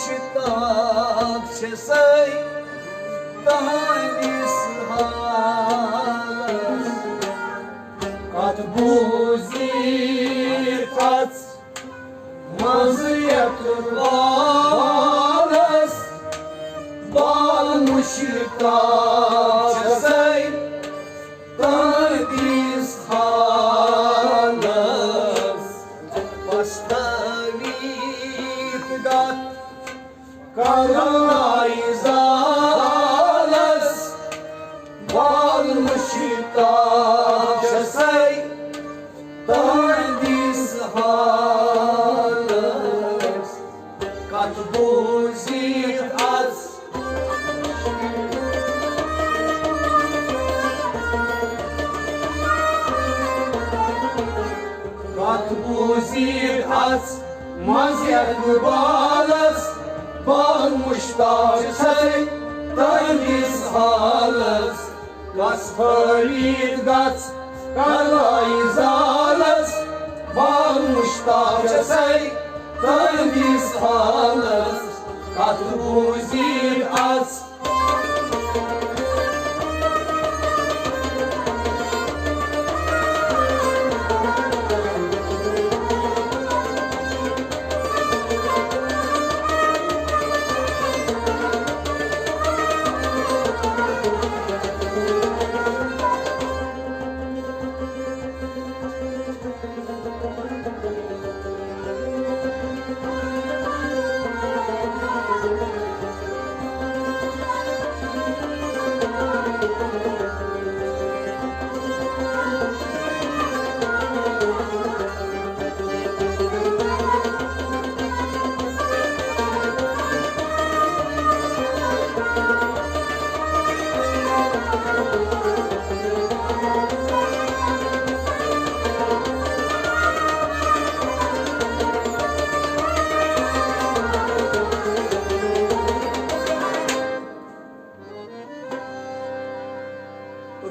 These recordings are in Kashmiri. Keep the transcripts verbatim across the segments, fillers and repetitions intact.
مشتاق چھسے تہنٛدِس حالس۔ کتھ بوٗزِتھ اژ منٛزٕ یتھ بالس، بال مشتاق چھسے تہنٛدِس حالس۔ پستٲوِتھ گژھ کرناوِ زالس، بال مشتاق چھسے تہنٛدِس حالس۔ کتھ بوٗزِتھ اژ کتھ بوٗزِتھ اژ منٛزٕ یتھ بالس، بال مشتاق چھسے تہنٛدِس حالس۔ کتھ پھٲلِتھ گژھ کرناوِ زالس، بال مشتاق چھسے تہنٛدِس حالس۔ کتھ بوٗزِتھ اژ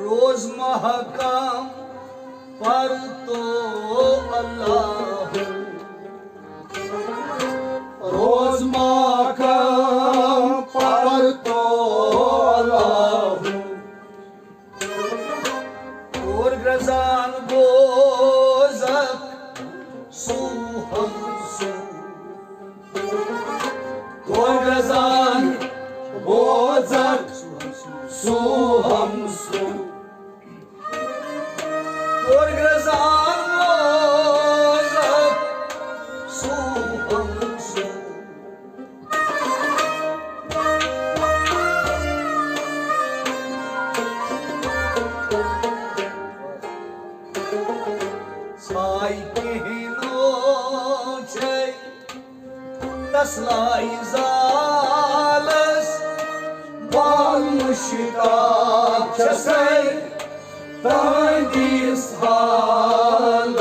روز محکم پر تو اللہ، روز محکم پر تو اللہ۔ اور گرزان بوزک سو ہم سو۔ کور گرزان بوزک سو ہم سو۔ کور گرزان بوزک سو ہم سو۔ ساے کہنو چھے تسلاے زالس، بال مشتاق چھسے تہنٛدِس حالس۔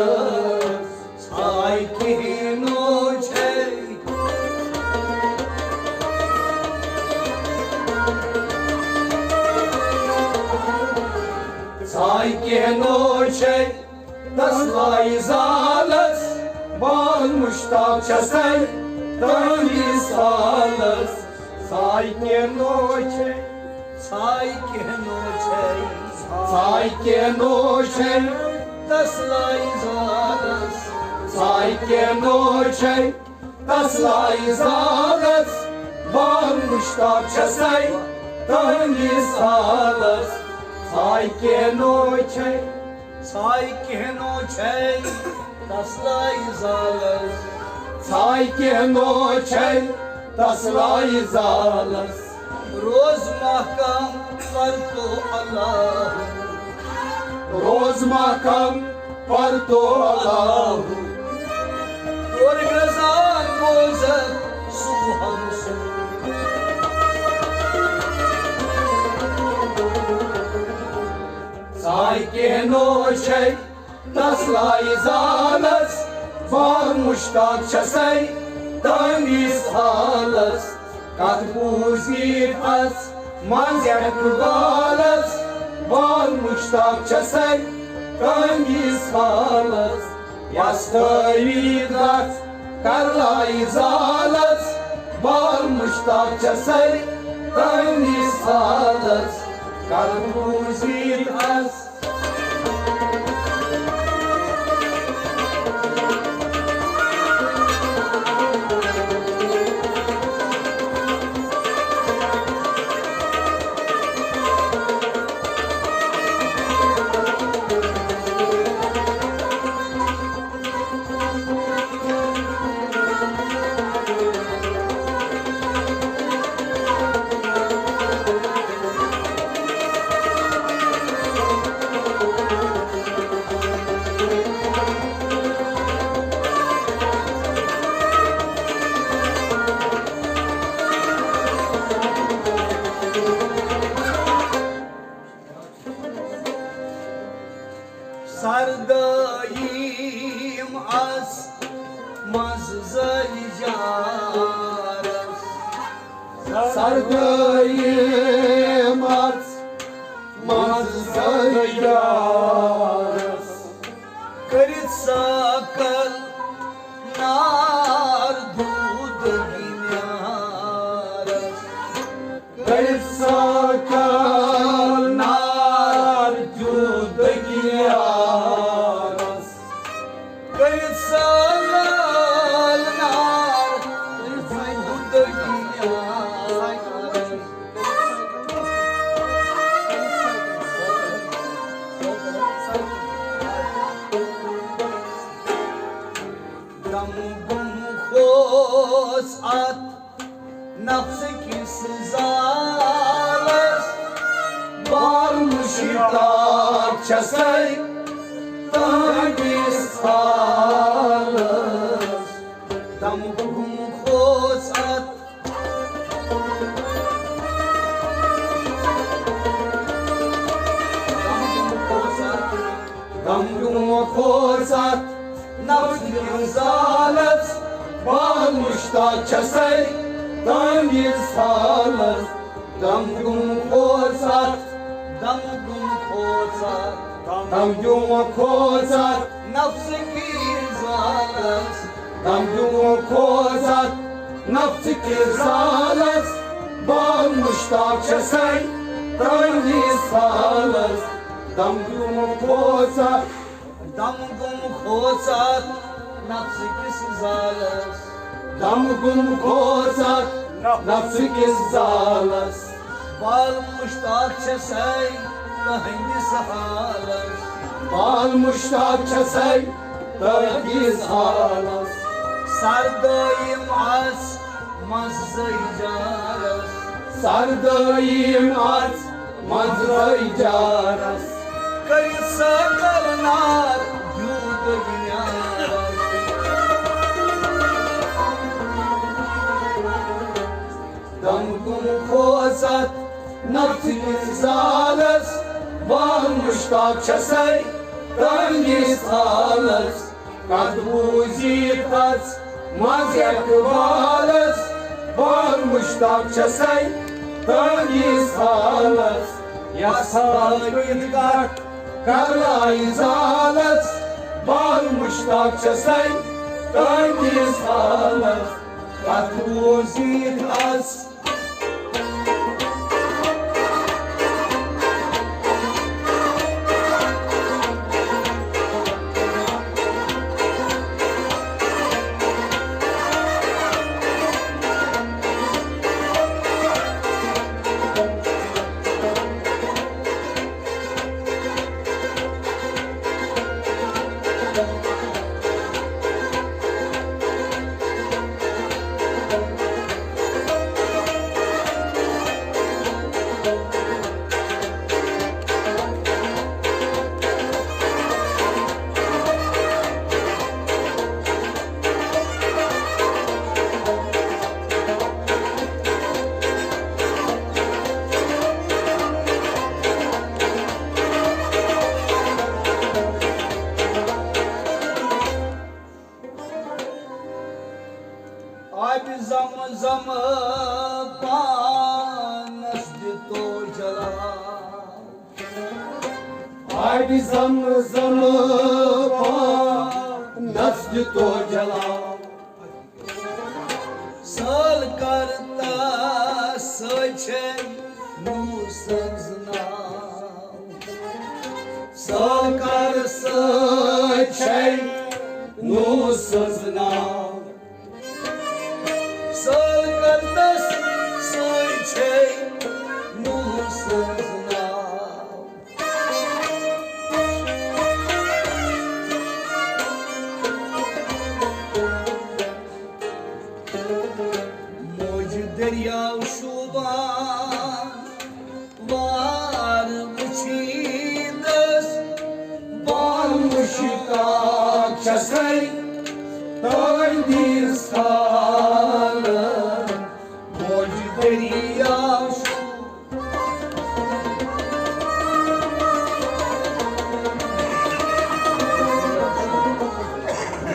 ساے کہنو چھے ساے کہنو چھے تسلاے زالس، بال مشتاق چھسے تہنٛدِس حالس۔ ساے کہنو چھے، ساے کہنو چھے، ساے کہنو چھے تسلاے زالس۔ ساے کہنو چھے تسلاے زالس، بال مشتاق چھسے تہنٛدِس حالس۔ ساے کہنو چھے، ساے کہنو چھے تسلاے زالس۔ ساے کہنو چھے تسلاے زالس۔ روز محکم پر تو اللہ، روز محکم پر تو اللہ۔ اور گرزان بوزک سو ہم سو۔ ساے کہنو چھے تسلاے زالس، بال مشتاق چھسے تہنٛدِس حالس۔ کتھ بوٗزِتھ اژ منٛز یتھ بالس، بال مشتاق چھسے تہنٛدِس حالس۔ یس تٲویٖز گژھ کرلاے زالس، بال مشتاق چھسے تہنٛدِس حالس، کر بوٗزِتھ از۔ سردٲیِم اژ منٛزٕ زٲوۍ جارس۔ سردٲیِم اژ منٛزٕ زٲوۍ جارس۔ کٔرِتھ ساکل نار دوٗدگی نیارس۔ کٔرِتھ ساکل نار دیُت دٔگِیارس۔ کٔرِتھ ساکل نار دیُت دٔگِیارس۔ دم گوٚم کھوژ اتھ نفسہٕ کِس زالس۔ بال مشتاق چھسے تہنٛدِس حالس۔ دم گوٚم کھوژ اتھ۔ دم گوٚم کھوژ اتھ۔ دم گوٚم کھوژ اتھ نفسہٕ کِس زالس۔ بال مشتاق چھسے تہنٛدِس حالس۔ دم گوٚم کھوژ اتھ۔ دم گوٚم کھوژ اتھ۔ دم گوٚم کھوژ اتھ نفسہٕ کِس زالس۔ دم گوٚم کھوژ اتھ نفسہٕ کِس زالس۔ بال مشتاق چھسے تہنٛدِس حالس۔ دم گوٚم کھوژ اتھ۔ دم گوٚم کھوژ اتھ نفسہٕ کِس زالس۔ دم گوٚم کھوژ اتھ نفسہٕ کِس زالس۔ بال مشتاق چھسے تہنٛدِس حالس۔ بال مشتاق چھسے تہنٛدِس حالس۔ سردٲیِم اژ منٛزٕ زٲوۍ جارس۔ سردٲیِم اژ منٛزٕ زٲوۍ جارس۔ کٔرِتھ ساکل نار دیُت دٔگِیارس۔ دم گوٚم کھوژ اتھ نفسہٕ کِس زالس۔ بال مشتاق چھسے تہنٛدِس حالس۔ کتھ بوٗزِتھ اژ منٛزٕ اقبالس۔ بال مشتاق چھسے تہنٛدِس حالس۔ یس حالس کتھ کرلایہِ زالس۔ بال مشتاق چھسے تہنٛدِس حالس۔ کتھ بوٗزِتھ اژ آبِ زم زم پانس دِتو جلال۔ آبِ زم زم پانس دِتو جلال۔ سٲل کر چھے نوٗ سٕنٛز ناو۔ سرکار سۭتۍ چھے نوٗ سٕنٛز ناو۔ سرکار تس سۭتۍ چھے نوٗ سٕنٛز ناو۔ موج دٔریاو شوٗبان وار وٕچھِتھ، بال مُشتاق چھَسَے تُہٕنٛدِس حالَس۔ موج دٔریاو شوٗبان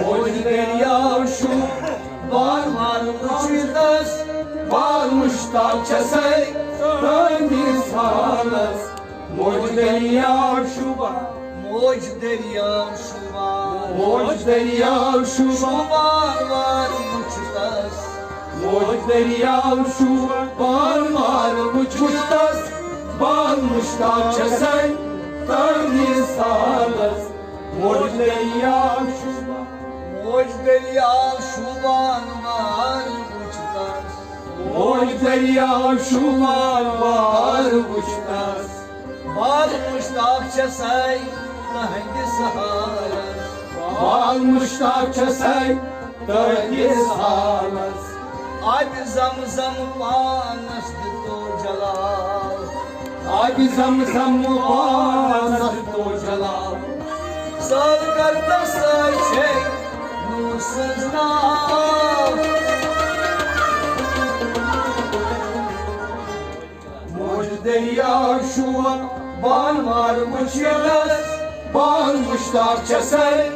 موج دٔریاو شوٗبان وار وٕچھِتھ، بال مُشتاق چھَسَے تُہٕنٛدِس حالَس۔ موج دٔریاو شوٗبان۔ موج دٔریاو شوٗبان۔ موج دٔریاو شوٗبان۔ شوٗبان وار وٕچھِتھ۔ موج دٔریاو شوٗبان وار وٕچھِتھ، بال مُشتاق چھَسَے تُہٕنٛدِس حالَس۔ موج دٔریاو شوٗبان۔ موج دٔریاو شوٗبان وار وٕچھِتھ۔ موج دٔریاو شوٗبان وار وٕچھِتھ۔ بال مُشتاق چھَسَے تُہٕنٛدِس حالَس۔ بال مُشتاق چھَسَے تُہٕنٛدِس حالَس۔ آبِ زم زم پانَس دِتو جلال۔ آبِ زم زم پانَس دِتو جلال۔ سرکار تس سۭتۍ چھے نوٗ سٕنٛز ناو۔ موج دٔریاو شوٗبان وار وٕچھِتھ، بال مُشتاق چھَسَے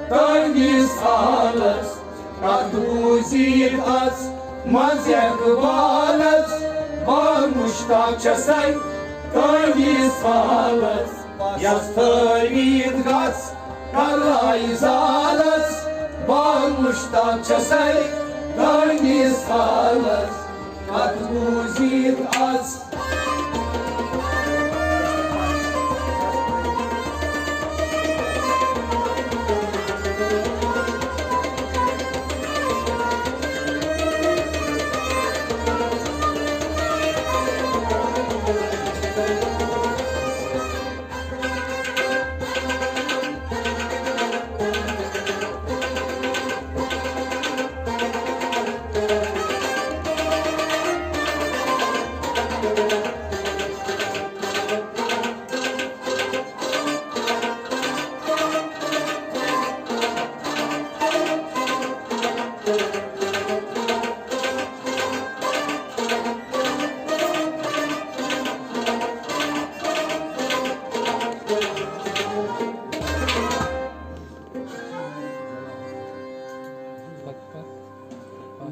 تُہٕنٛدِس حالَس۔ کَتھ بوٗزِتھ اَژ منٛز اقبالَس، بال مُشتاق چھَسَے تُہٕنٛدِس حالَس۔ یَس تٲویٖز گژھ کَرٕ زالَس، بال مُشتاق چھَسَے تُہٕنٛدِس حالَس۔ کَتھ بوٗزِتھ اَژ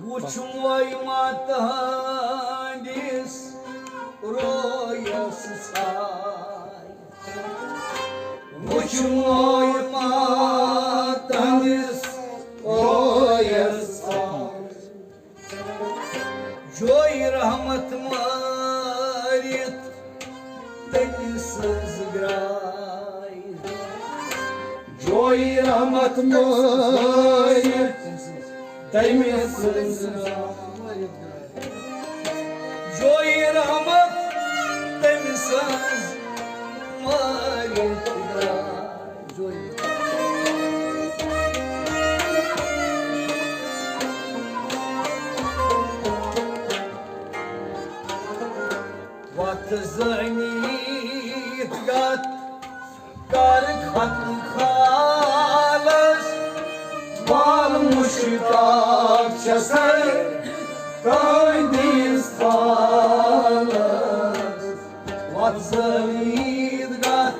وُچھ وۄنۍ ما تہنٛدِس رویس ژھاے۔ وُچھ وۄنۍ ما تہنٛدِس رویس ژھاے۔ جویی رحمت مٲرِتھ تٔمۍ سٕنٛز گرٛاے۔ جویی رحمت مٲرِتھ تٔمۍ سٕنٛز گرٛاے۔ جویی رحمت تٔمۍ سٕنٛز مٲرِتھ گرٛاے۔ وَتھ زٲنِتھ گَتھ کَر ختم خالَس، بال مُشتاق چھَسَے تُہٕنٛدِس حالَس۔ وَتھ زٲنِتھ گَتھ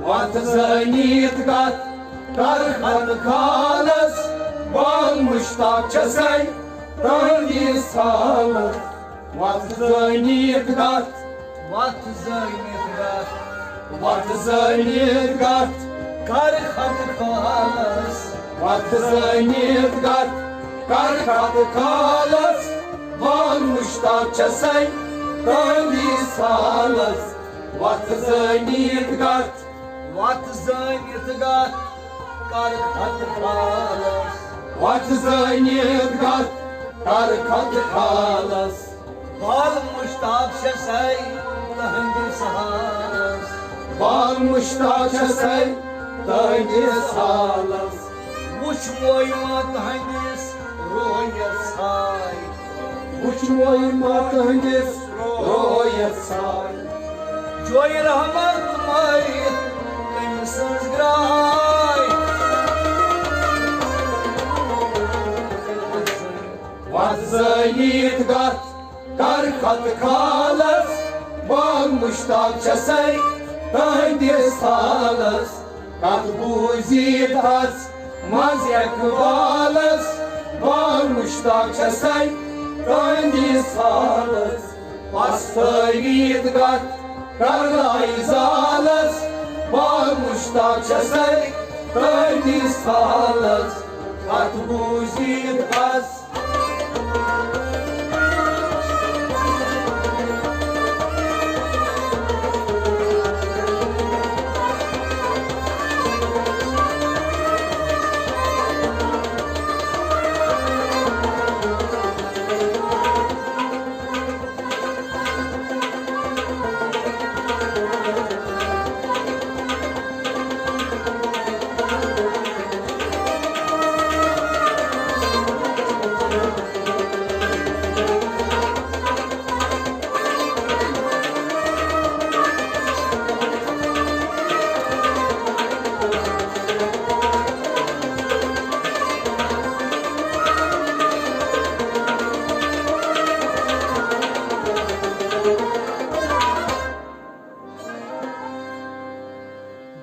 وَتھ زٲنِتھ گَتھ کَر ختم خالَس، بال مُشتاق چھَسَے تُہٕنٛدِس حالَس۔ وَتھ زٲنِتھ گَتھ وَتھ زٲنِتھ گَتھ وَتھ زٲنِتھ گَتھ کر خط خالس۔ وتھ زٲنِتھ گتھ، کر خط خالس، وان مشتاق چھسے تہندِس حالس۔ وتھ زٲنِتھ گتھ، وتھ زٲنِتھ گتھ، کر خط خالس۔ وتھ زٲنِتھ گتھ، کر خط خالس۔ بال مشتاق چھسے تہندِس حالس۔ بال مشتاق چھسے تہندِس حالس۔ وچھ مویما تہندِس رویس ساے۔ وچھ مویما تہندِس رویس ساے۔ جویہِ رحمت مٲرِتھ تٔمۍ سٕنٛز گراے۔ وتھ زٲنِتھ گتھ، کر خط خالس، بال مشتاق چھسے تہندِس حالس۔ کتھ بوٗزِتھ از منٛز اقبالس، بال مشتاق چھسے تہندِس حالس۔ پستٲوِتھ گتھ کرناوِ زالس، بال مشتاق چھسے تہندِس حالس۔ کتھ بوٗزِتھ از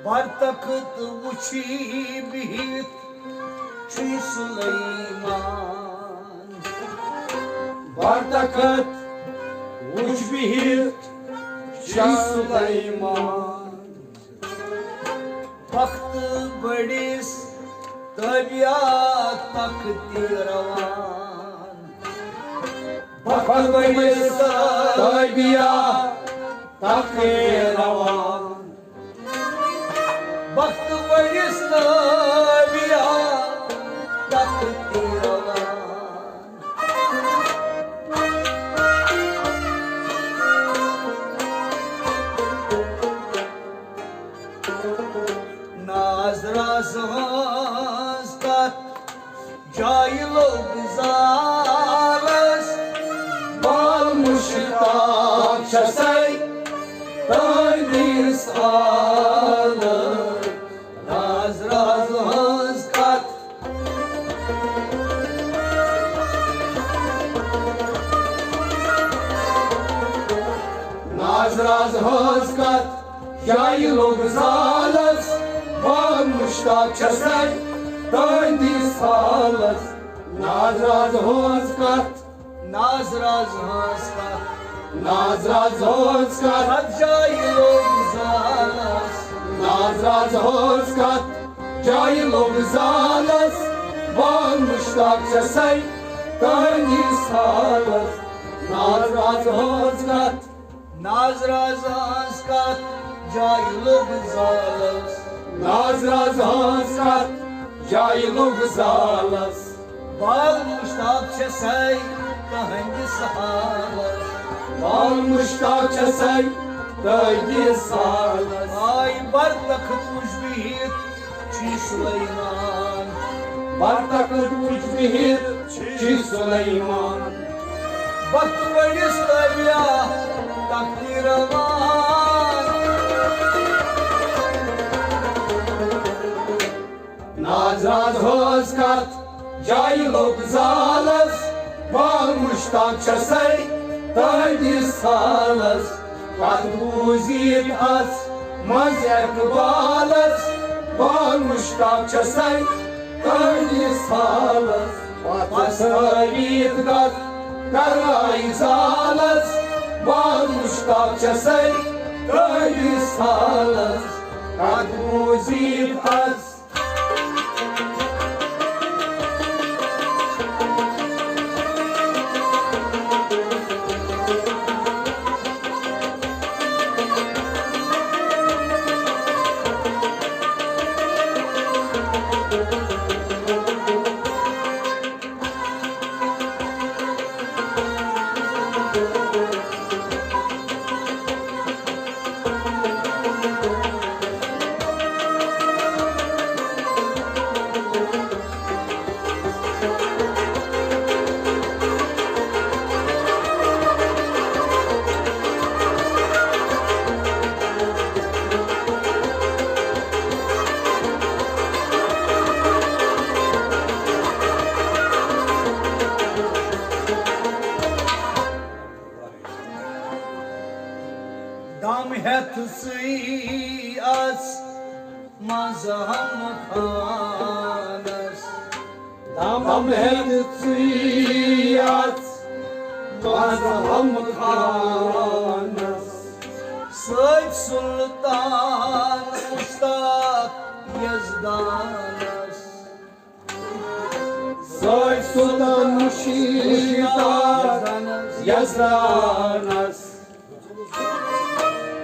بر تخت وچھی بہت چھُے سلیمان۔ بر تخت وچھ بہت چھُے سلیمان۔ بخت بڑِس تابعہ تختی روان۔ بخت بڑِس تابعہ تختی روان۔ بخت بڑِس تابعہ تختی روان۔ ناز راز ہنٛز کتھ جایہِ لوٚگ زالس۔ بال مشتاق چھسے تہندِس حالس۔ ناز راز ہنٛز کتھ ناز راز ہنٛز کتھ جایہِ لوٚگ زالس۔ بال مشتاق چھسے تہندِس حالس۔ ناز راز ہنٛز کتھ ناز راز ہنٛز کتھ ناز راز ہنٛز کتھ کتھ جایہِ لوٚگ زالس۔ ناز راز ہنٛز کتھ جایہِ لوٚگ زالس۔ بال مشتاق چھسے تہندِس حالس۔ ناز راز ہنٛز کتھ ناز راز ہنٛز کتھ جایہِ لوٚگ زالس۔ ناز راز ہنٛز کتھ جایہِ لوٚگ زالس۔ بال مشتاق چھسے تہندِس حالس۔ بال مشتاق چھسے تہندِس حالس۔ آے بر تخت وچھ بہت چھُے سلیمان۔ بر تخت وچھ بہت چھُے سلیمان۔ بخت بڑِس تابعہ تختی روان۔ ناز راز ہنٛز کتھ جایہِ لوٚگ زالس۔ بال مشتاق چھسے تہندِس حالس۔ کتھ بوٗزِتھ از منٛز اقبالس۔ بال مشتاق چھسے تہندِس حالس۔ پتھ ثٲبت گژھ کرناوِ زالس۔ بال مشتاق چھسے تہندِس حالس۔ کتھ بوٗزِتھ از۔ دم ہیتھ ژٕے اَژھ مزہم خانس۔ دم ہیتھ ژٕے اَژھ مزہم خانس۔ سۭتۍ سلطان مشتاق یزدانس۔ سۭتۍ سلطان مشتاق یزدانس۔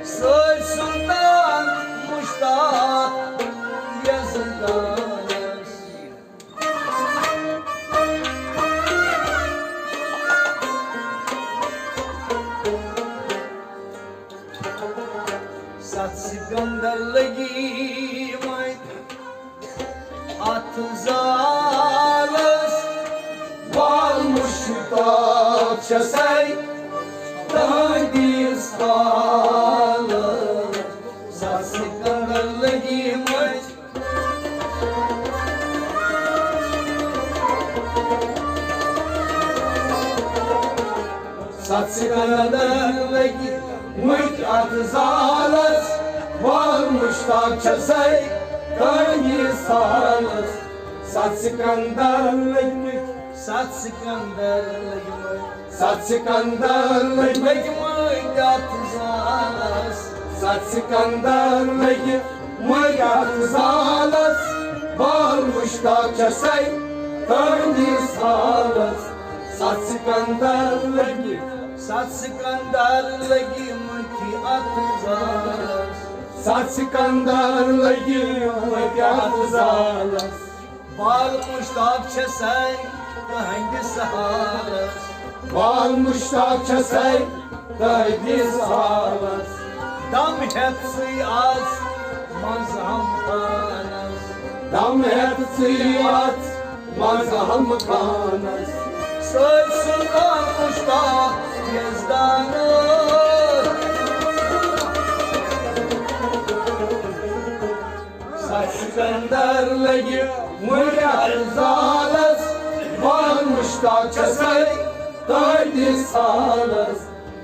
سۭتۍ سلطان مشتاق یزدانس۔ ستھ سکندر لگی وۄنۍ اتھ زالس۔ وال مشتاق چھسے تہندِس حالس۔ ستھ سکندر لگی وۄنۍ ستھ سکندر لگی مٕتۍ اتھ زالس۔ وال مشتاق چھسے تہندِس حالس۔ ستھ سکندر لگی مٕتۍ۔ ستھ سکندر لگی مٕتۍ۔ ستھ سکندر لگی مٕتۍ۔ لگی مٕتۍ اتھ زالس۔ ستھ سکندر لگی مٕتۍ اتھ زالس۔ وال مشتاق چھسے تہندِس حالس۔ ستھ سکندر لگی۔ ستھ سکندر لگی مٕتۍ اتھ زالس۔ ستھ سکندر لگی مٕتۍ اتھ زالس۔ وال مشتاق چھسے تہندِس حالس۔ وال مشتاق چھسے تہندِس حالس۔ دم ہیتھ ژٕے اَژھ مزہم خانس۔ دم ہیتھ ژٕے اَژھ مزہم خانس۔ سۭتۍ سلطان مشتاق یزدانس۔ ستھ سکندر لگی مٕتۍ اتھ زالس۔ وال مشتاق چھسے تہندِس حالس۔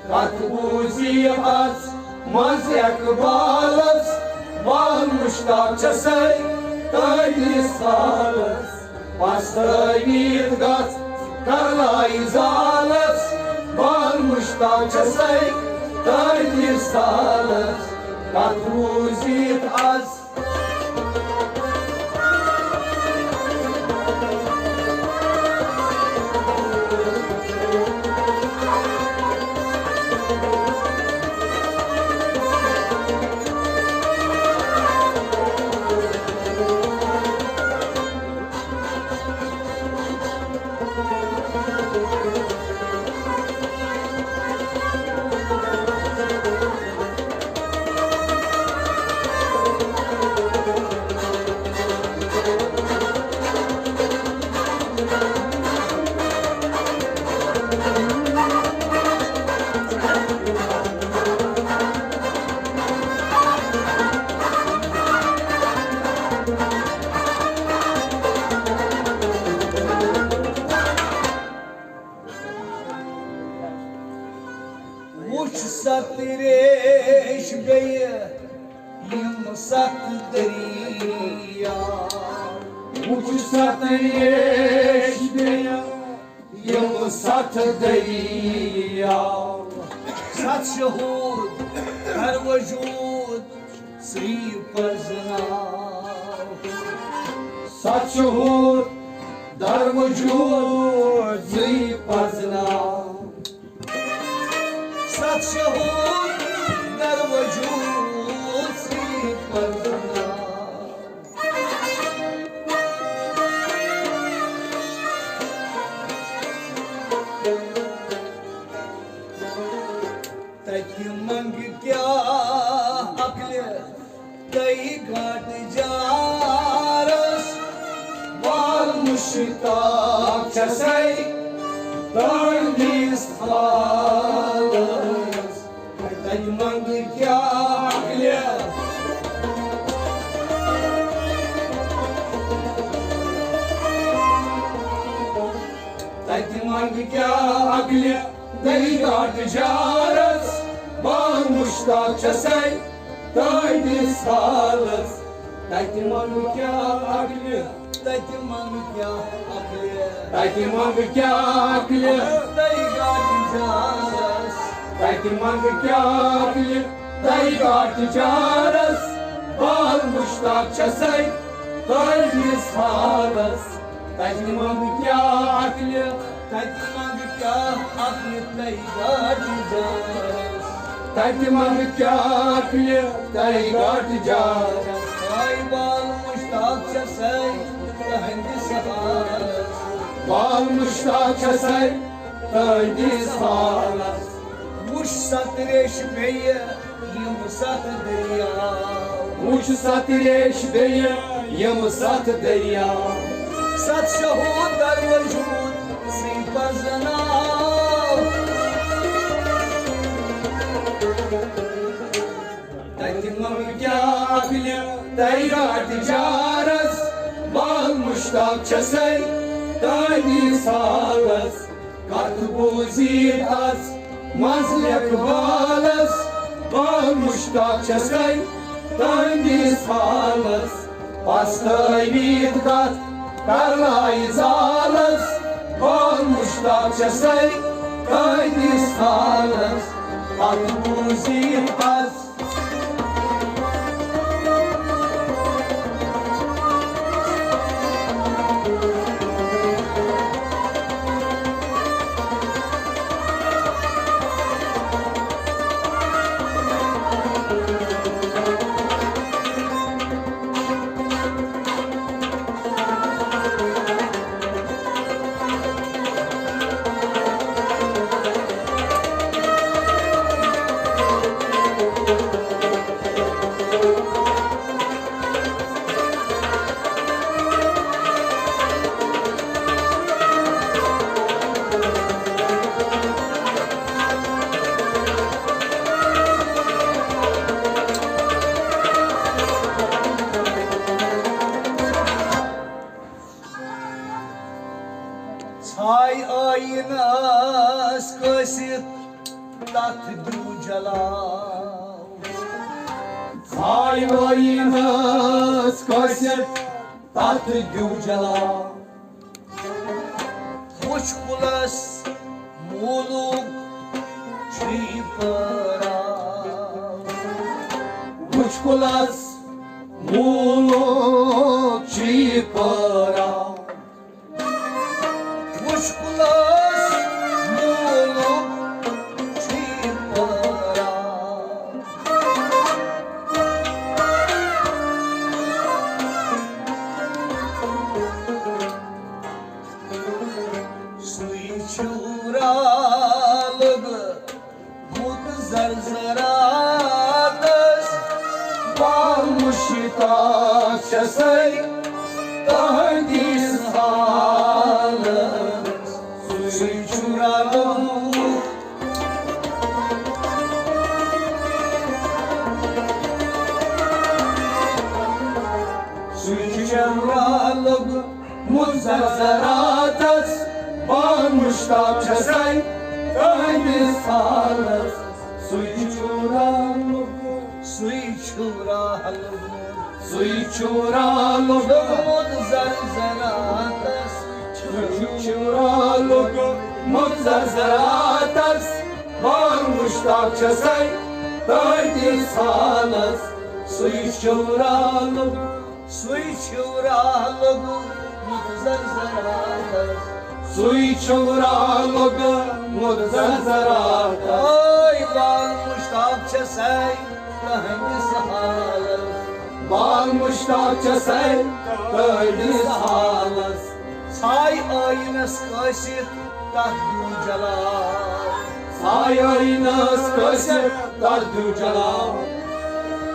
کتھ بوٗزی از منز اقبالس۔ وال مشتاق چھسے تہندِس حالس۔ پستٲوِتھ گژھ کرلاے زالس۔ وال مشتاق چھسے تہندِس حالس۔ کتھ بوٗزِتھ از وُچھ ستھ ریش بیٚیہِ یِم ستھ دریا۔ وُچھ ستھ ریش بیٚیہِ یِم ستھ دریا۔ ستھ شہوٗد کر وجوٗد ژٕے پرزناو۔ ستھ شہوٗد در وجوٗد ژٕے پرزناو۔ ستھ شہوٗد در وجوٗد ژٕے پرزناو۔ تتہِ منٛگہٕ کیٛاہ عقلہِ تۄہہِ گاٹہٕ جارس، وال مشتاق چھسے تہنٛدِس حالس۔ تتہِ منٛگہٕ کیٛاہ عقلہِ، تتہِ منٛگہٕ کیٛاہ عقلہِ، تۄہہِ گاٹہٕ جارس، وال مشتاق چھسے تہنٛدِس حالس۔ تتہِ منٛگہٕ کیٛاہ عقلہِ، تتہِ منٛگہٕ کیٛاہ عقلہِ، تتہِ منٛگہٕ کیٛاہ عقلہِ، تۄہہِ گاٹہٕ جارس۔ تتہِ منٛگہٕ کیٛاہ عقلہِ، تۄہہِ گاٹہٕ جارس، وال مشتاق چھسے تہنٛدِس حالس۔ تتہِ منٛگہٕ کیٛاہ عقلہِ، تتہِ منٛگہٕ کیٛاہ عقلہِ تۄہہِ گاٹہٕ جارس۔ تتہِ منٛگہٕ کیٛاہ عقلہِ تۄہہِ گاٹہٕ جارس۔ آے بال مشتاق چھسے تہنٛدِس حالس۔ بال مشتاق چھسے تہنٛدِس حالس۔ وُچھ ستھ ریش بیٚیہِ یِم ستھ دٔریاو۔ وُچھ ستھ ریش بیٚیہِ یِم ستھ دٔریاو۔ ستھ شہوٗد در وجوٗد ژٕے پرزناو۔ تتہِ منٛگہٕ کیٛاہ عقلہِ تۄہہِ گاٹہٕ جارس، بال مشتاق چھسے تہنٛدِس حالس۔ کتھ بوٗزِتھ اژ منزلہِ اقبالس، بال مشتاق چھسے تہنٛدِس حالس۔ پستٲوِتھ کتھ کرنایہِ زالس، بال مشتاق چھسے تہنٛدِس حالس۔ کتھ بوٗزِتھ اژ ژھاے ٲیٖنس کٲسِتھ تتھ دیو جلاو۔ ژھاے ٲیٖنس کٲسِتھ تتھ دیو جلاو۔ وُچھ کُلس موٗلُک چھُے پٲراو۔ وُچھ کُلس موٗلُک چھُے پٲراو۔ وُچھ کُلس موٗلُک چھُے پٲراو۔ سُے چھُ رالُگ مُت زرزراتس، بال مشتاق چھسے تہنٛدِس حالس۔ سُے چھُ رالُگ، سُے چھُ رالُگ مُت زرزراتس، بال مشتاق چھسے تہنٛدِس حالس۔ سُے چھُ رالُگ، سُے چھُ رالُگ، سُے چھُ رالُگ مُت زرزراتس۔ سُے چھُ رالُگ مُت زرزراتس، بال مشتاق چھسے تہنٛدِس حالس۔ سُے چھُ راہ لوٚگ، سُے چھُ راہ لوٚگمُت زرزراتس۔ سُے چھُ راہ لوٚگمُت زرزراتس۔ اے بال مشتاق چھسے تہنٛدِس حالس۔ بال مشتاق چھسے تہنٛدِس حالس۔ ژھاے ٲیٖنس کٲسِتھ تتھ دیو جلال۔ ژھاے ٲیٖنس کٲسِتھ تتھ دیو جلال۔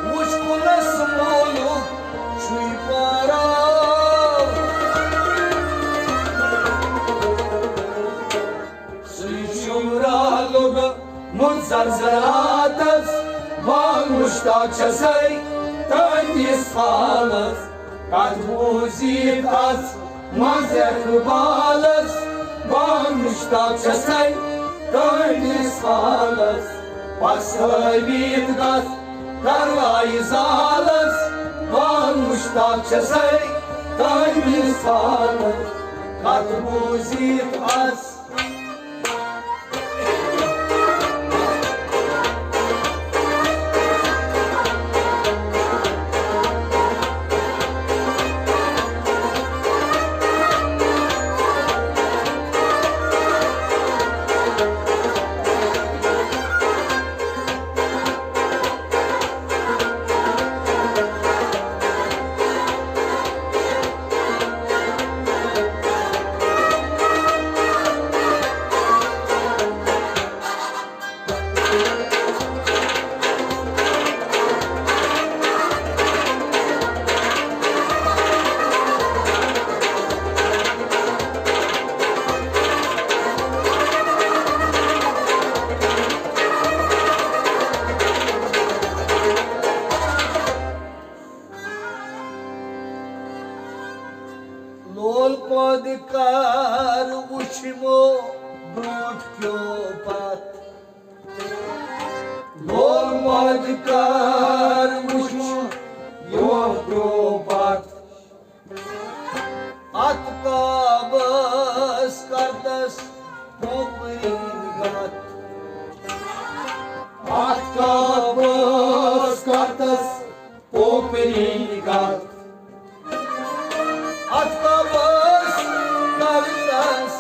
وُچھ کُلس مولُک چھُے پاران۔ سُے چھُ راہ لوٚگمُت زرزراتس۔ بال مشتاق چھسے تہنٛدِس حالس۔ کتھ بوٗزِتھ اتھ منٛز اقبالس۔ بال مشتاق چھسے تہنٛدِس حالس۔ پژھٲوِتھ گژھ کرایہِ زالس۔ بال مشتاق چھسے تہنٛدِس حالس۔ کتھ بوٗزِتھ اتھ لول پٲدٕ کر وُچھمو برونٛٹھ کیو پتھ۔ لول پٲدٕ کر وُچھمو برونٛٹھ کیو پتھ۔ اتھ کابس کرتس پوپری گتھ۔ اتھ کابس کرتس پوپری گتھ۔ اتھ کابس کرتس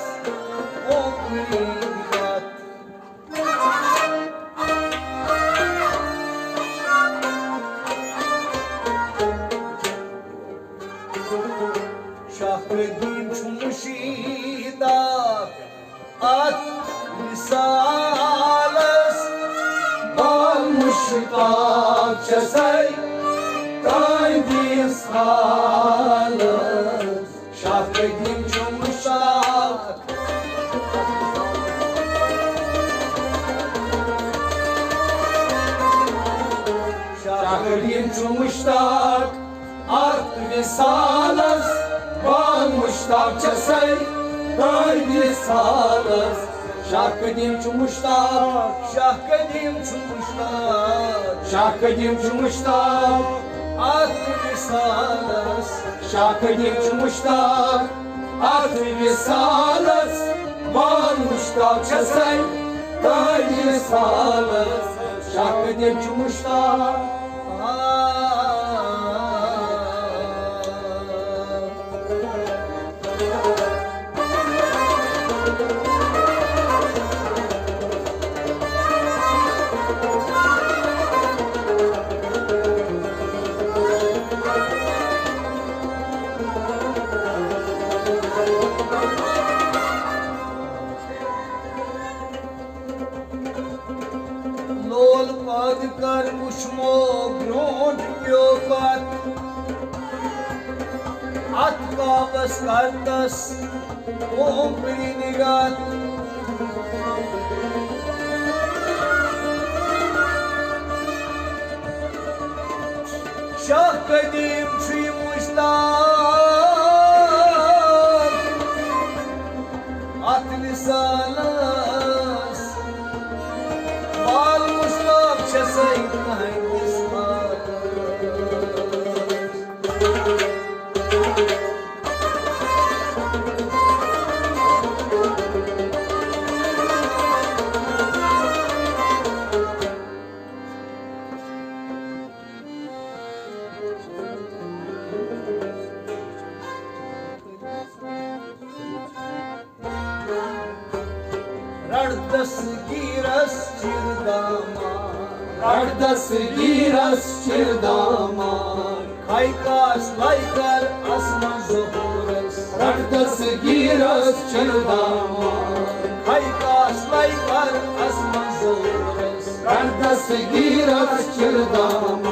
پوپری گتھ۔ شاہ قدیم چھُ مُشیٖد اکھ اتھ مثالس۔ بال مشتاق چھسے تہنٛدِس حالس۔ شاہ قدیم چھُ مشتاق۔ شاہ قدیم چھُ مشتاق اتھ وصالس۔ بال مشتاق چھسے تہنٛدِس حالس۔ شاہ قدیم چھُ مشتاق۔ شاہ قدیم چھُ مشتاق۔ شاہ قدیم چھُ مشتاق اتھ وصالس۔ شاہ قدیم چھُ مشتاق اتھ وصالس۔ بال مشتاق چھسے تہنٛدِس حالس۔ شاہ قدیم چھُ مشتاق۔ لول پاد کر وُچھمو برونٛٹھ پیو پتھ۔ اتھ کابس کرتس اوپری نگاہ۔ شاہ قدیم چھُے مشتاق اتھ وصالس۔ بال مشتاق چھسے تہنٛدِس حالس۔ رٹ دستگیرس چِر دامان۔ رٹ دستگیرس چِر دامان۔ کھے کاس لے کر اسمن ظہورس۔ رٹ دستگیرس چِر دامان۔ کھے کاس لے کر اسمن ظہورس۔ رٹ دستگیرس چِر دامان۔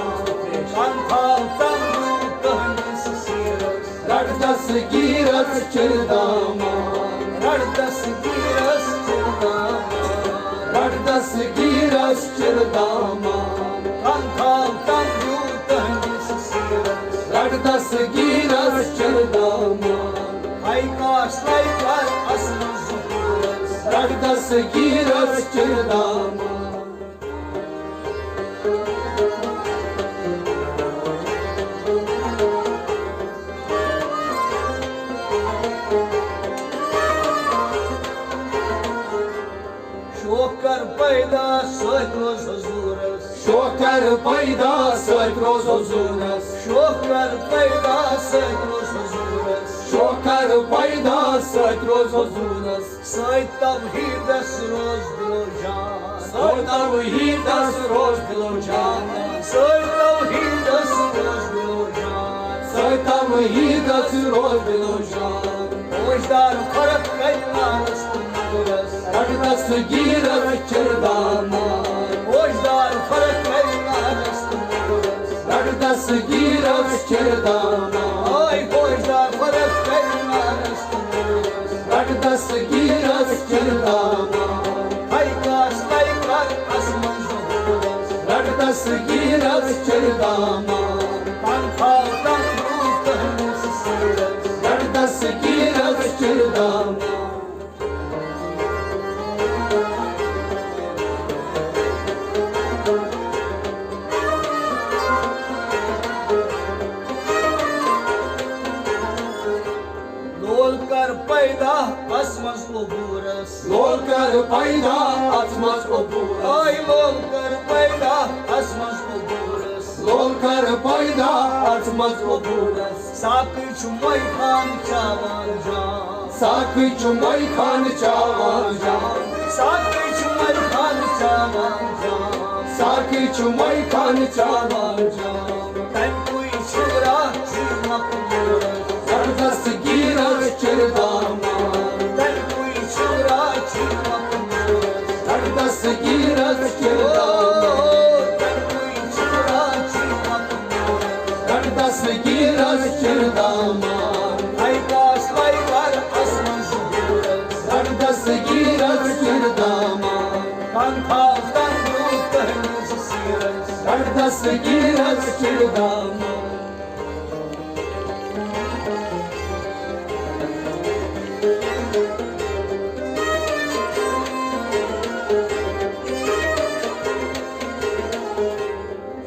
کن تھاو تنگو تہندس سیرس۔ رٹ دستگیرس چِر دامان۔ رٹ دستگیرس چِر دامان۔ رٹ دستگیرس چِر دامان۔ کن تھاو تنگو تہندس سیرس۔ رٹ دستگیرس چِر دامان۔ کھے کاس لے کر اسمن ظہورس۔ رٹ دستگیرس چِر دامان۔ شوق کر پیدا سۭتۍ روز حضورس۔ شوق کر پیدا سۭتۍ روز حضورس۔ شوق کر پیدا سۭتۍ روز حضورس۔ شوق کر پیدا سۭتۍ روز حضورس۔ سۭتۍ توحیدس روز دل و جان۔ سۭتۍ توحیدس روز دل و جان۔ سۭتۍ توحیدس روز دل و جان۔ سۭتۍ توحیدس روز دل و جان۔ پوشدار فرق کلمارس تہٕ نورس۔ رٹ دستگیرس چِر دامان۔ پوشدار فرق کلمارس تہٕ نورس۔ رٹ دستگیرس چِر دامان۔ آے پوشدار فرق کلمارس تہٕ نورس۔ رٹ دستگیرس چِر دامان۔ کھے کاس لے کر اسمن ظہورس۔ رٹ دستگیرس چِر دامان۔ کن تھاو تنگو تہندس سیرس۔ رٹ دستگیرس چِر دامان۔ لول کر پیدا اسمن عبورس۔ لول کر پیدا اسمن عبورس۔ آے لول کر پیدا اسمن عبورس۔ لول کر پیدا اسمن عبورس۔ ساقی چھُ مے خان چاوان جام۔ ساقی چھُ مے خان چاوان جام۔ ساقی چھُ مے خان چاوان جام۔ ساقی چھُ مے خان چاوان جام۔ تمہِ کُے چھُ راہ چھُ مقبول۔ زبردست گیرس چِر دامان۔ تمہِ کُے چھُ راہ چھُ مقبول۔ زبردست گیرس چِر دامان۔ تمہِ کُے چھُ راہ چھُ مقبول۔ رٹ دستگیرس چِر دامان۔ کھے کاس لے کر اسمن ظہورس۔ رٹ دستگیرس چِر دامان۔ کن تھاو تنگو تہندس سیرس۔ رٹ دستگیرس چِر دامان۔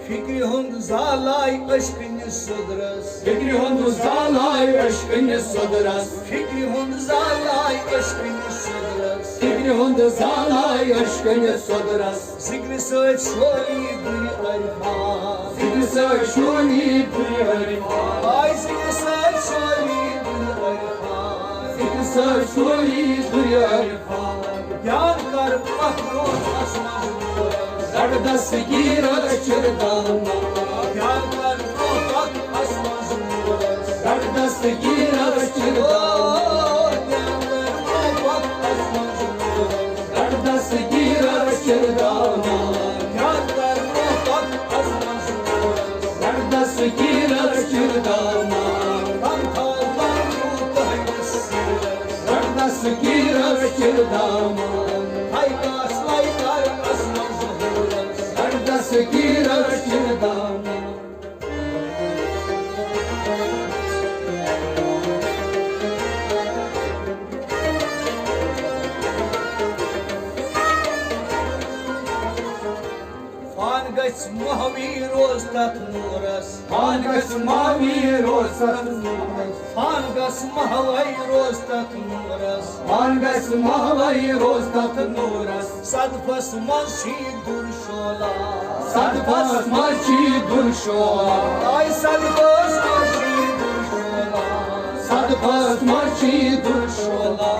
فکرِ ہُنٛد زالایہِ عشقٕنہِ سُدرس۔ فکرِ ہُنٛد زالایہِ عشقٕنہِ سُدرس۔ فکرِ ہُنٛد زالایہِ عشقٕنہِ سُدرس۔ فکرِ ہُنٛد زالایہِ عشقٕنہِ سُدرس۔ ذکرِ سۭتۍ شولی دُرِ عرفان۔ ذکرِ سۭتۍ شولی دُرِ عرفان۔ آے ذکرِ سۭتۍ شولی دُرِ عرفان۔ ذکرِ سۭتۍ شولی دُرِ عرفان۔ دیان کر پتھ برونٛٹھ اسمن ظہورس۔ رٹ دستگیرس چِر دامان۔ دیان کر برونٛٹھ پتھ اسمن ظہورس۔ رٹ دستگیرس چِر دامان۔ دیان کر برونٛٹھ پتھ اسمن ظہورس۔ رٹ دستگیرس چِر دامان۔ دیان کر برونٛٹھ پتھ اسمن ظہورس۔ رٹ دستگیرس چِر دامان۔ کن تھاو تنگو تہندس سیرس۔ رٹ دستگیرس چِر دامان۔ کھے کاس لے کر اسمن ظہورس۔ رٹ دستگیرس چِر دامان۔ پان گژھِ محوی روز تتھ نورس۔ پان گژھِ محوی روز تتھ نورس۔ پان گژھِ محوی روز تتھ نورس۔ پان گژھِ محوی روز تتھ نورس۔ صدفس منٛز چھی دُر شولا۔ صدفس منٛز چھی دُر شولا۔ آے صدفس منٛز چھی دُر شولا۔ صدفس منٛز چھی دُر شولا۔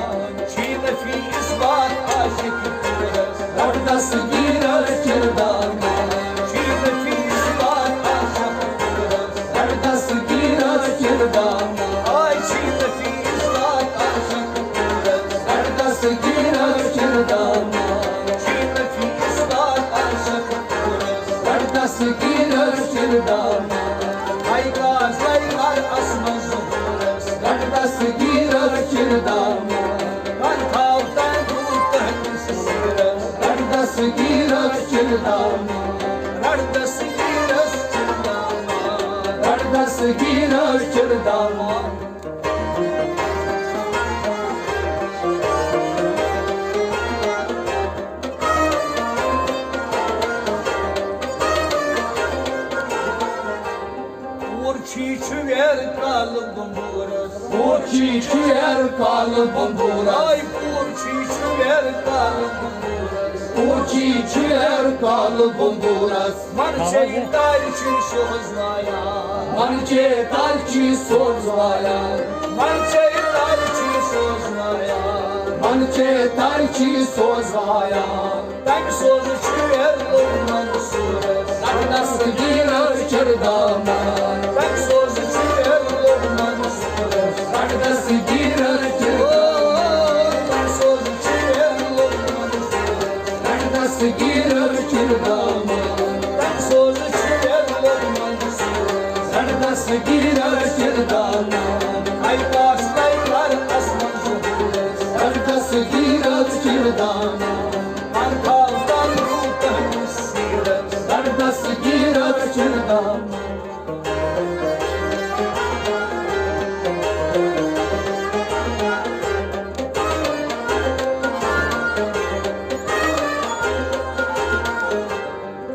چھی نفی اس بات عاشق پورس، رٹ دستگیرس چِر دامن۔ چھی نفیس بات عاشق پورس، رٹ دستگیرس چِر دامن۔ آے چھی نفیس بات عاشق پورس، رٹ دستگیرس چِر دامن۔ چھی نفیس بات عاشق پورس، رٹ دستگیرس چِر دامن۔ ہاے کاس، ہاے کار اسمن ظہورس، رٹ دستگیرس چِر دامن۔ من تھاو تنگ روٗد تہنٛدِس سیٖرس۔ رٹ دستگیرس چِر دامن۔ رٹ دستگیرس چِر دامن۔ رٹ دستگیرس چِر دامن۔ پورچھی چھُ ویر کالہٕ بمبورس۔ پورچھی چھُ ویر کالہٕ بمبورس۔ آے پورچھی چھُ ویر کالہٕ بمبورس۔ پورچھی چھُ ویر کالہٕ بمبورس۔ من چے تارِ چھُ سوزوایان۔ من چے تارِ چھُ سوزوایان۔ من چے تارِ چھُ سوزوایان۔ من چے تارِ چھُ سوزوایان۔ تمہِ سوزٕ چھُ ویر لوٚگ منصورس۔ رٹ دستگیرس چِر دامن۔ تمہِ سوزٕ چھُ ویر لوٚگ منصورس۔ رٹ دستگیرس چِر دامن۔ تمہِ سوزٕ چھُ ویر لوٚگ منصورس۔ رٹ دستگیرس چِر دامن۔ تمہِ سوزٕ چھُ ویر لوٚگ منصورس۔ رٹ دستگیرس چِر دامن۔ ہاے کاس، ہاے کار اسمن ظہورس۔ رٹ دستگیرس چِر دامن۔ من تھاو تنگ روٗد تہنٛدِس سیٖرس۔ رٹ دستگیرس چِر دامن۔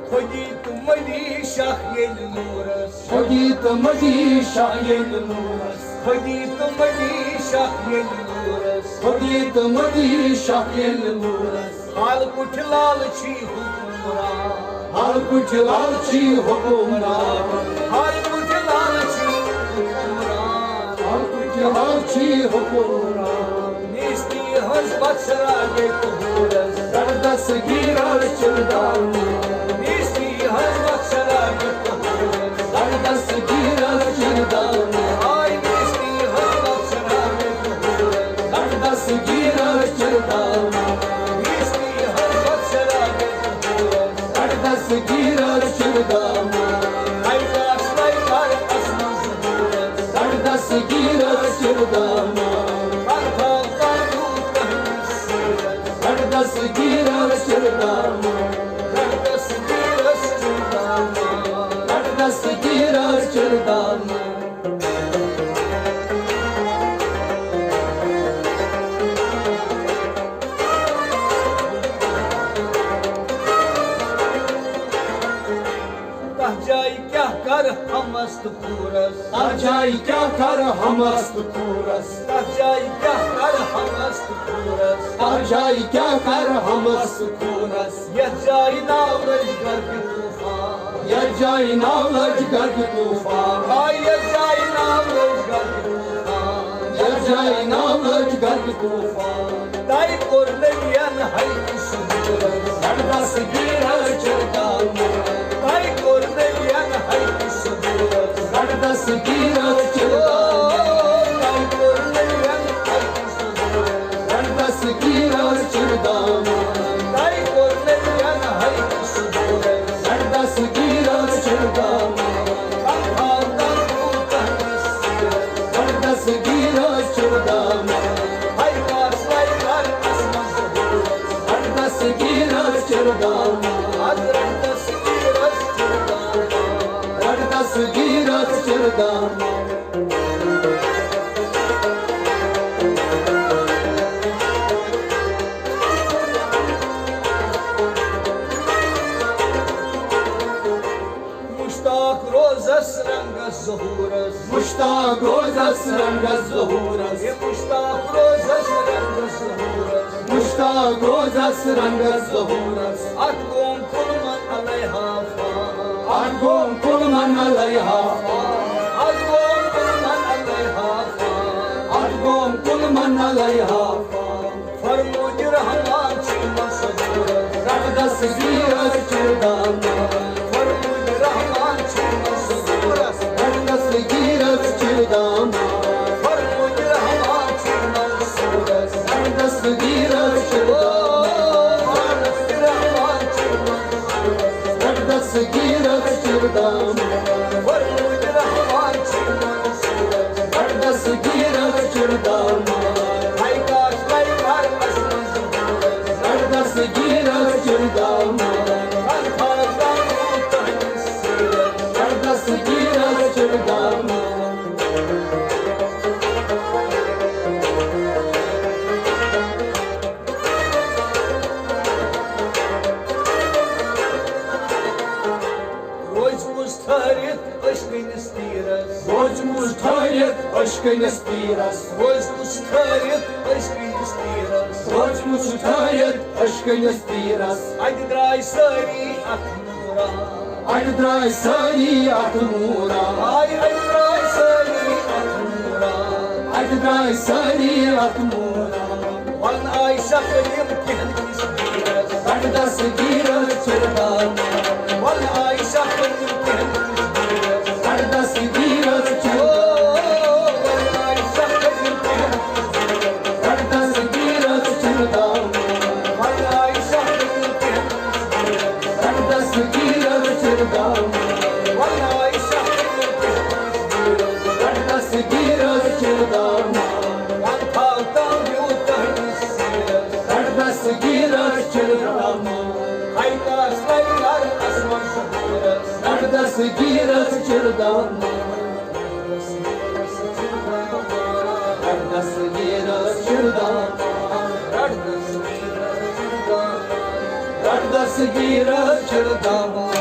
خۄدی تہٕ مٔلی شاہ ییٚلہِ نوٗرس۔ خۄدی تہٕ مٔلی شاہ ییٚلہِ نوٗرس۔ خۄدی تہٕ مٔلی شاہ ییٚلہِ نوٗرس۔ خۄدی تہٕ مٔلی شاہ ییٚلہِ نوٗرس۔ حال کُٹھِ لال چھی حُکمران۔ حال کُٹھِ لال چھی حُکمران۔ حال کُٹھِ لال چھی حُکمران۔ حال کُٹھِ لال چھی حُکمران۔ نیستی ہٕنٛز وَژھ راگے تہٕ ہوٗرس۔ رٹ دستگیرس چِر دامن۔ نیستی ہٕنٛز وَژھ راگے تہٕ ہوٗرس۔ رٹ دستگیرس چِر دامن۔ آے نیستی ہٕنٛز وَژھ راگے تہٕ ہوٗرس۔ رٹ دستگیرس چِر دامن۔ نیستی ہٕنٛز وَژھ راگے تہٕ ہوٗرس۔ رٹ دستگیرس چِر دامن۔ ہاے کاس، ہاے کار اسمن ظہورس۔ رٹ دستگیرس چِر دامن۔ من تھاو تنگ روٗد تہنٛدِس سیٖرس۔ رٹ دستگیرس چِر دامن۔ رٹ دستگیرس چِر دامن۔ رٹ دستگیرس چِر دامن۔ تتھ جایہِ کیٛاہ کرٕ ہمس تہٕ کوٗرس؟ تتھ جایہِ کیٛاہ کرٕ ہمس تہٕ کوٗرس؟ تتھ جایہِ کیٛاہ کرٕ ہمس تہٕ کوٗرس؟ تتھ جایہِ کیٛاہ کرٕ ہمس تہٕ کوٗرس؟ یتھ جایہِ ناو لٔج گرکہِ طوفان۔ یتھ جایہِ ناو لٔج گرکہِ طوفان۔ آ، یتھ جایہِ ناو لٔج گرکہِ طوفان۔ یتھ جایہِ ناو لٔج گرکہِ طوفان۔ تۄہہِ کوٚر نہٕ ین ہیٚکہِ سُہ دوٗر۔ رٹ دستگیرس چِر دامن۔ تۄہہِ کوٚر نہٕ ین ہیٚکہِ سُہ دوٗر۔ رٹ دستگیرس چِر دامن۔ تۄہہِ کوٚر نہٕ ین ہیٚکہِ سُہ دوٗر۔ رٹ دستگیرس چِر دامن۔ تۄہہِ کوٚر نہٕ ین ہیٚکہِ سُہ دوٗر۔ رٹ دستگیرس چِر دامن۔ کم تھاو تنگ روٗد تہنٛدِس سیٖرس۔ رٹ دستگیرس چِر دامن۔ ہاے کاس، ہاے کار اسمن ظہورس۔ رٹ دستگیرس چِر دامن۔ از رٹ دستگیرس چِر دامن۔ رٹ دستگیرس چِر دامن۔ مشتاق روزس رنگس ظہورس۔ مشتاق روزس رنگس ظہورس۔ ہے مشتاق روزس رنگس ظہورس۔ مشتاق روزس رنگس ظہورس۔ اتھ گوم کُل من علیہ فان۔ اتھ گوم کُل من علیہ فان۔ اتھ گوم کُل من علیہ فان۔ اتھ گوم کُل من علیہ فان۔ فرمودِ رحم دستگیرس چِرداما، فرمود رحمان چھُ منصورس، بڑ دستگیرس چِرداما، فرمود رحمان چھُ منصورس، بڑ دستگیرس چِرداما، فرمود رحمان چھُ منصورس، بڑ دستگیرس چِرداما، فرمود رحمان چھُ منصورس، بڑ دستگیرس چِرداما، ہاے کاش لگہِ گرس منٛز۔ بڑ دستگیرس چِرداما، بڑ دستگیرس چِرداما۔ روزِ مُژ ٹھہرِتھ اشکہٕ کِس تیرس۔ روزِ مُژ ٹھہرِتھ اشکہٕ کِس تیرس۔ روزِ مُژ ٹھہرِتھ اشکہٕ کِس تیرس۔ روزِ مُژ ٹھہرِتھ اشکہٕ کِس تیرس۔ اتہِ درٛاے سٲری اتھ نورا۔ اتہِ درٛاے سٲری اتھ نورا۔ ہاے، اتہِ درٛاے سٲری اتھ نورا۔ اتہِ درٛاے سٲری اتھ نورا۔ ون عائشہ کٔرِم تِہنٛدِس پیٖرس۔ بڑ دستگیرس چِرداما۔ ون عائشہ کٔرِم تِہنٛدِس پیٖرس۔ بڑ دستگیرس چِرداما۔ ون عائشہ کٔرِم تِہنٛدِس پیٖرس۔ بڑ دستگیرس چِرداما۔ ون عائشہ کٔرِم تِہنٛدِس پیٖرس۔ بڑ دستگیرس چِرداما۔ ون عائشہ کٔرِم تِہنٛدِس پیٖرس۔ بڑ دستگیرس چِرداما۔ ون تھاو تنگ یوٗتاہ بڑ دستگیرس چِرداما۔ ہاے کاش لگہِ گرس منٛز۔ بڑ دستگیرس چِرداما۔ بڑ دستگیرس چِرداما۔ بڑ دستگیرس چِرداما۔